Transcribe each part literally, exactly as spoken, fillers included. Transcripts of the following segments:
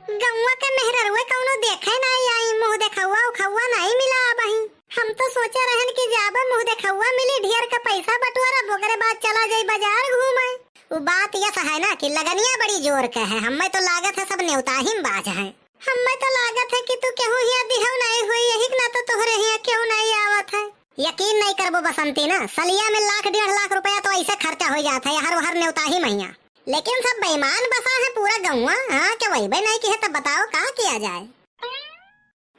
गौवा के मेहररुए कौनो देखे नाई आई, मुँह देखौआ उखौआ नाई मिला अबहीं। हम तो सोचे रहन कि जाबे मुँह देखौआ मिली, ढेर का पैसा बटोरब, ओकरे बाद चला जाई बाजार घूमे। उ बात यस है ना कि लगनिया बड़ी जोर के है, हम्मे तो लागत है सब नेवताही में बाज है। हम्मे तो लागत है कि तू केहू हिया दिहौ नाई होई, यही के ना तो तोहरे हिया केहू नाई आवत है। यकीन नाई करबो बसंती ना, सलिया में लाख डेढ़ लाख रुपया तो ऐसे खर्चा हो जात है, हर हर नेवताही महिया। लेकिन सब बेईमान बसा है पूरा गौवा, हाँ, के वही बे नाई की है, तब बताओ का किया जाए?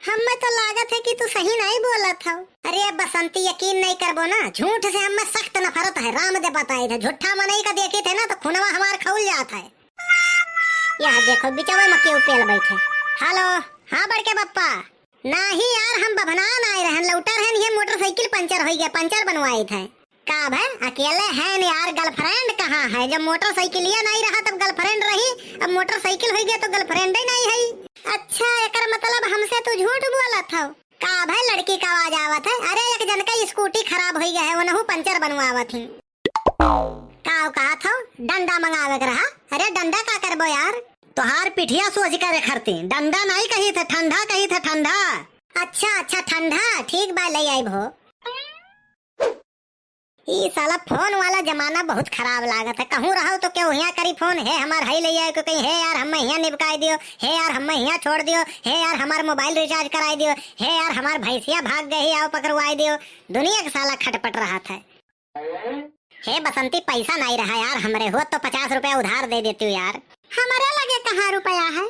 हम्मे तो लागत है कि तू सही नाई बोलत हौ। अरे बसंती, यकीन नाई करबो ना, झूठ से हम्मे सख्त नफरत है, राम दे बताई थे, झूठा मनई का देखी थे ना तो खुनवा हमार खौल जात है। यह देखो बिचवे में केहू पेल बैठे। हेलो, हाँ बड़के बप्पा। नाही यार, हम बभनान आए रहन, लौटा रहन, ये मोटरसाइकिल पंचर होई गया, पंचर बनवाए थे। का भे, अकेले हैं यार, गर्लफ्रेंड कहाँ है? जब मोटरसाइकिलिया नाई रहा तब गर्लफ्रेंड रही, अब मोटरसाइकिल होई गया तो गर्लफ्रेंड ही नाई है। अच्छा, एकर मतलब हमसे तू झूठ बोलत हौ? का भे, लड़की का आवाज आवत है? अरे एक जन का स्कूटी खराब होई गया है, वनहु पंचर बनवावत ही। का कहा था? डंडा मंगावे के रहा। अरे डंडा का करबो यार? तोहार पिठिया सोझ करे खरती। डंडा नाई कही थे, ठंडा कही थे, ठंडा। अच्छा, अच्छा, ठंडा। ठीक बा, ले आइब हो। ई साला फोन वाला जमाना बहुत खराब लागत है। कहूँ रहो तो केहू हियाँ करी फोन, "हे हमार हई ले आए," को कहीं, "हे यार हम्मे हियाँ निपकाई दियो, हे यार हम्मे हियाँ छोड़ दियो, हे यार हमार मोबाइल रिचार्ज कराई दियो, हे यार हमार भैंसिया भाग गई, आओ पकड़वाई दियो।" दुनिया के साला खटपट रहत है। हे बसंती, पैसा नाई रहा यार, हमरे होत तो पचास रुपया उधार दे देती हूँ यार। हमरे लगे कहाँ रुपया है?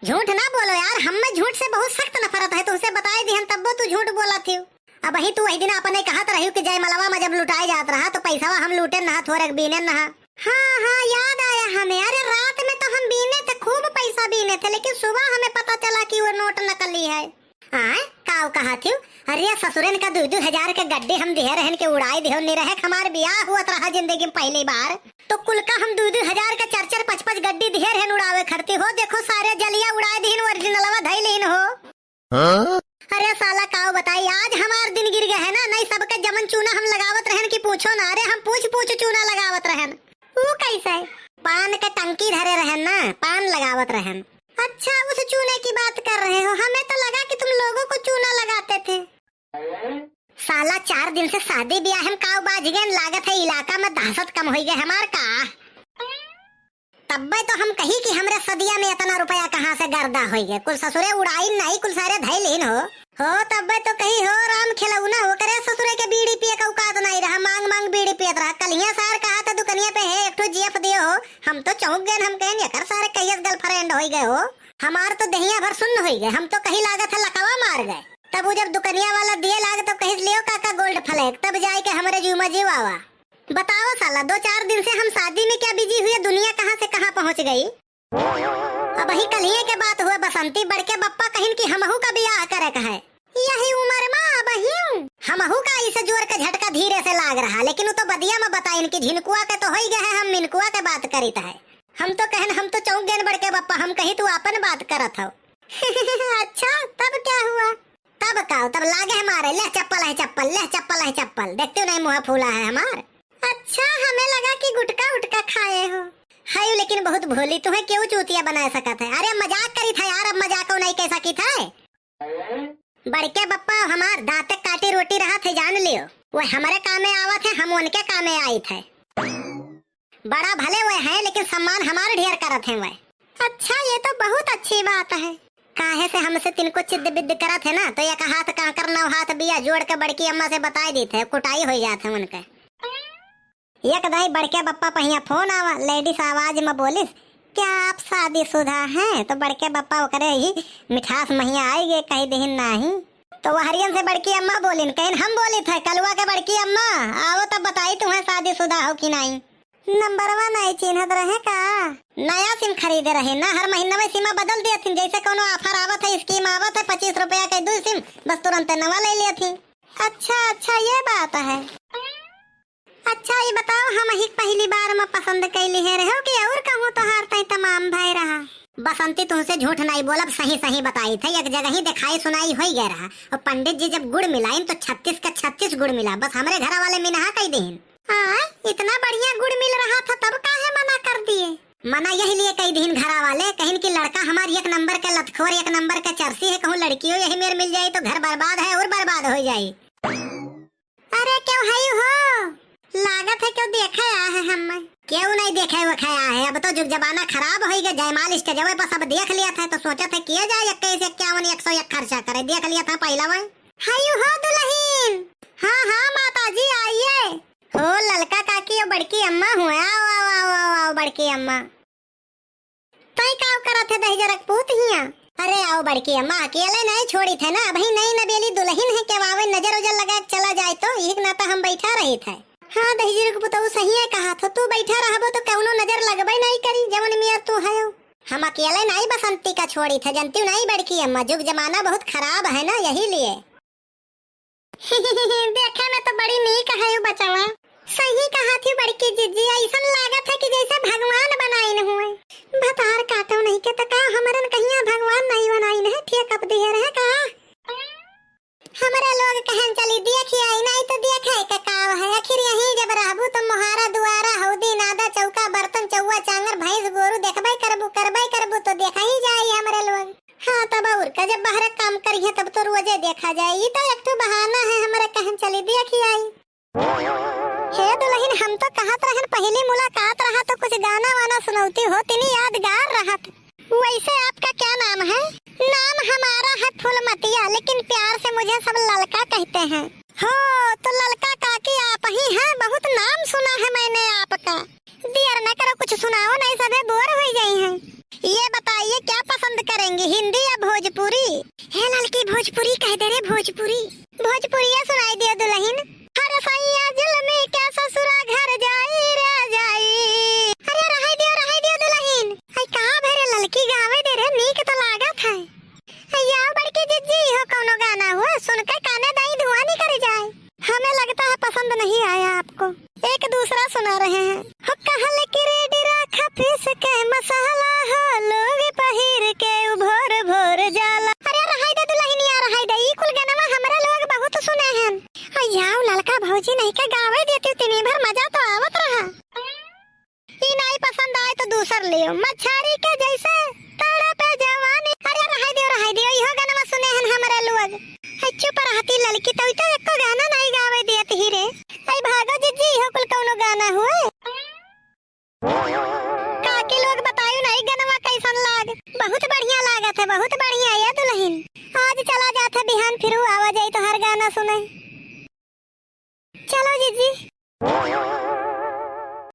झूठ ना बोलो यार, हम्मे झूठ से बहुत सख्त नफरत है, तुमसे बताई दिहन तब्बो तू झूठ बोलत हियो। अबही तू वही दिन अपने कहत रहियो कि जयमलवा में जब लुटाए जात रहा तो पैसवा हम लूटे नहा, थोड़े बीने नहा। हाँ, हाँ, याद आया हमें। अरे रात में तो हम बीने थे, खूब पैसा बीने थे, लेकिन सुबह हमें पता चला कि वो नोट नकली है। आय, काव कहा थिउ? अरे ससुरन का दुइ दुइ हजार के गड्डी हम दिहे रहन के उड़ाई दिहो, निरहे हमार बियाह हुअत रहा जिंदगी में पहली बार, तो कुल का हम दुइ दुइ हजार के चार चार पाँच पाँच गड्डी दिहे रहन उड़ावे खरती हो। देखो सारे जलिया उड़ाए दिहिन, ओरिजिनलवा धई लिहिन हो। हाँ? अरे साला काव बताई, आज हमार दिन गिर गए है ना, नहीं सबके जमन चूना हम लगावत रहन कि पूछो ना। अरे हम पूछ पूछ चूना लगावत रहन। ऊ कैसे? पान के टंकी धरे रहन ना, पान लगावत रहन। अच्छा, उस चूने की बात कर रहे हो? हमें तो लगा कि तुम लोगों को चूना लगाते थे। साला चार दिन से शादी ब्याह में काव बाझ गए, लागत है इलाका में दहशत कम होई गए हमार का। तब्बे तो हम कही कि हमरे सदिया में इतना रुपया कहाँ से गर्दा होई गए, कुल ससुरे उड़ाइन नहीं, कुल सारे धैलिन हो। हो तब्बे तो कही हो राम खिलौना, ओकरे ससुरे के बीड़ी पिए का औकात नहीं रहा, मांग मांग बीड़ी पियत रहा। कलिया सार कहा था दुकनिया पे, "हे एक ठो जियफ दियो हो।" हम तो चौंक गए, हम कहेन, "एकर सारे कहियस गर्लफ्रेंड होई गए हो, हमार तो देहिया भर सुन्न होई गए, हम तो कही लागत है लकवा मार गए।" तब वो जब दुकनिया वाला दिए लाग तब कहिस, "लियो काका गोल्ड फ्लैग," तब जाए के हमरे जीव में जीव आवा। बताओ साला, दो चार दिन से हम शादी में क्या बिजी हुए, दुनिया कहाँ से कहाँ पहुँच गई। अबही कलिए के बात हुए बसंती, बड़के बप्पा कहिन कि हमहू का बियाह करे का है। यही उम्र में अबही हमहू का इसे जोर के झटका धीरे से लाग रहा, लेकिन वो तो बदिया में बताइन कि झिनकुआ के तो होई गए है, हम मिनकुआ के बात करित है। हम तो कहन, हम तो चौंक गए बड़के बप्पा, हम कही तू आपन बात करत हो। अच्छा, तब क्या हुआ? तब का, तब लागे है मारे, "ले चप्पल है चप्पल, ले चप्पल है चप्पल, देखते हो नहीं मुँह फूला है हमार।" अच्छा, हमें लगा कि गुटखा उटका खाए हो। है लेकिन बहुत भोली, तुम्हें क्यों चूतिया बना सकत है? अरे मजाक करी था यार, अब मजाक नहीं कह सकी था। बड़के बप्पा हमार दांत काटी रोटी रहा थे, जान लियो। वो हमारे कामे आवत है, हम उनके कामे आई थे। बड़ा भले वे हैं, लेकिन सम्मान हमार ढेर करत हैं वे। अच्छा, ये तो बहुत अच्छी बात है। काहे से हमसे तिनको चिद्द बिद्द करत है ना, तो एक हाथ कांकर नौ हाथ बिया जोड़ के बड़की अम्मा से बताई दी थे, कुटाई हो जात है उनके। एक दाई बड़के बप्पा पहिया फोन आवा, लेडीज आवाज में बोलिस, "क्या आप शादीशुदा हैं?" तो बड़के बप्पा ओकरे ही मिठास महिया आई गए, कही दिहिन, "नाही।" तो वहरियन से बड़की अम्मा बोलिन, कहिन, "हम बोलित है कलुआ के बड़की अम्मा, आओ तब बताई तुम्हें शादीशुदा हो कि नाही।" नंबरवा नाई चिन्हत रहे का? नया सिम खरीदे रहे ना, हर महीना में सिमा बदल दिया थी, जैसे कोनो ऑफर आवत है, स्कीम आवत है, पच्चीस रुपया के दो सिम, बस तुरंत नवा ले लिया थी। अच्छा, अच्छा, ये बात है। अच्छा, ये बताओ, हम ही पहली बार में पसंद कैली है रहो कि और कहूँ तोहार तई तमाम भय रहा? बसंती, तुमसे झूठ नहीं बोलब, सही सही बताई थे, एक जगह ही दिखाई सुनाई होई गए रहा, और पंडित जी जब गुड़ मिलाइन तो छत्तीस का छत्तीस गुड़ मिला, बस हमरे घर वाले मिनहा कही देहिन। हाँ, इतना बढ़िया गुड़ मिल रहा था, तब काहे मना कर दिए? मना यही लिए कई दिन घरा वाले कहिन कि लड़का हमार एक नंबर के लतखोर, एक नंबर के चरसी है, कहूँ लड़कियों यही मेर मिल जाई तो घर बर्बाद है और बर्बाद हो जाई। अरे क्यों है हो? लागत है क्यों देखे आया है हम? क्यों नहीं देखे वो खाया है? अब तो जुग जमाना खराब हो गया, जयमाल स्टेजवे पर सब देख लिया था तो सोचा था किया जाए इक्कीस इक्यावन एक सौ एक खर्चा करे, देख लिया था पहला वही। हाय हो दुल्हन। हाँ हाँ माता जी आइए। हो ललका काकी, ओ बड़की अम्मा हुआ, आओ आओ आओ आओ आओ बड़की अम्मा। तई काव करत है दहिजरक पूत हिया? अरे आओ बड़की अम्मा, अकेले नहीं छोड़ी थे ना, अभी नई नबेली दुल्हन है, के आवे नजर उजर लगा के चला जाए तो एक नाता हम बैठा रही थे। हाँ दहिजरक पुतऊ सही है कहा थो, तू बैठा रहबो तो कौनो नजर लगबे नहीं करी, जवन मियर तू है। हम अकेले नहीं बसंती का छोड़ी थे, जनती नहीं बड़की अम्मा, जुग जमाना बहुत खराब है ना, यही लिए। देखे में तो बड़ी नीक है उ बचवा। सही कहा थी बड़की जिज्जी, ऐसन लागत है कि जैसे भगवान बनाइन हुए। भतार काटो नहीं के तो का हमरन कहिया भगवान नहीं बनाइन है, ठेक अप दिए रहे का? हमरे लोग कहन चली देखी आई, नहीं तो देखे के काव है। आखिर यहीं जब रहबू तो मोहारा दुआरा, हौदी नादा, चौका बर्तन, चौवा चांगर, भैंस गोरू देखबे करबू, करबे करबू तो देखा ही जाई हमरे लोग। हाँ तब और का, जब बाहर काम करिए तब तो रोजे देखा जाए। ई तो एक ठो बहाना है हमरे कहन चली देखी आई। हे दुल्हन, हम तो कहत रहन पहली मुलाकात रहा तो कुछ गाना वाना सुनौती हो, तिनी यादगार रहत। वैसे आपका क्या नाम है? नाम हमारा है फूलमतिया, लेकिन प्यार से मुझे सब ललका कहते हैं। हो, तो ललका काकी आप ही हैं? बहुत नाम सुना है मैंने आपका। दियर न करो, कुछ सुनाओ, नहीं सभे बोर हो गई हैं। ये बताइए क्या पसंद करेंगी, हिंदी या भोजपुरी? हे ललकी, भोजपुरी कह दे रे, भोजपुरी। भोजपुरिया सुनाई दियो दुल्हन। हर सैया जुल्मी के ससुरा घर जाई रे जाई। अरे रहाई दियो, रहाई दियो दुल्हन। आई का भरे ललकी गावे दे रे, नीक तो लागत है। आई आओ बड़की जिज्जी, हो कौनो गाना हुआ, सुन के काने दाई धुआं निकल जाए। हमें लगता है पसंद नहीं आया आपको। एक दूसरा सुना रहे हैं। हो कहल कि रेडी राखा पीस के मसाला हो, लोग पहिर के उ भोर भोर जाला। अरे रहाई दे दुल्हनिया, रहाई दे, ई कुल गनवा हमरे लोग बहुत सुने हैं। अय्याओ ललका भौजी नहीं के गावे देती, तिनी भर मजा तो आवत रहा। ई नहीं पसंद आए तो दूसर लियो, मछरी के जैसे तड़पे जवानी। अरे रहाई दियो, रहाई दियो, इहो गनवा सुने हैं हमरे लोग। है चुप रहती ललकी, तू तो एको गाना नहीं गावे देत ही रे। आई भागो जिज्जी, इहो कुल कौनो गाना हुए। काकी लोग बतायु नहीं गनवा कैसन लाग? बहुत बढ़िया लागत है, बहुत बढ़िया ये दुल्हन। आज चला जात है, बिहान फिर आवा जाई तो हर गाना सुने। चलो जिज्जी,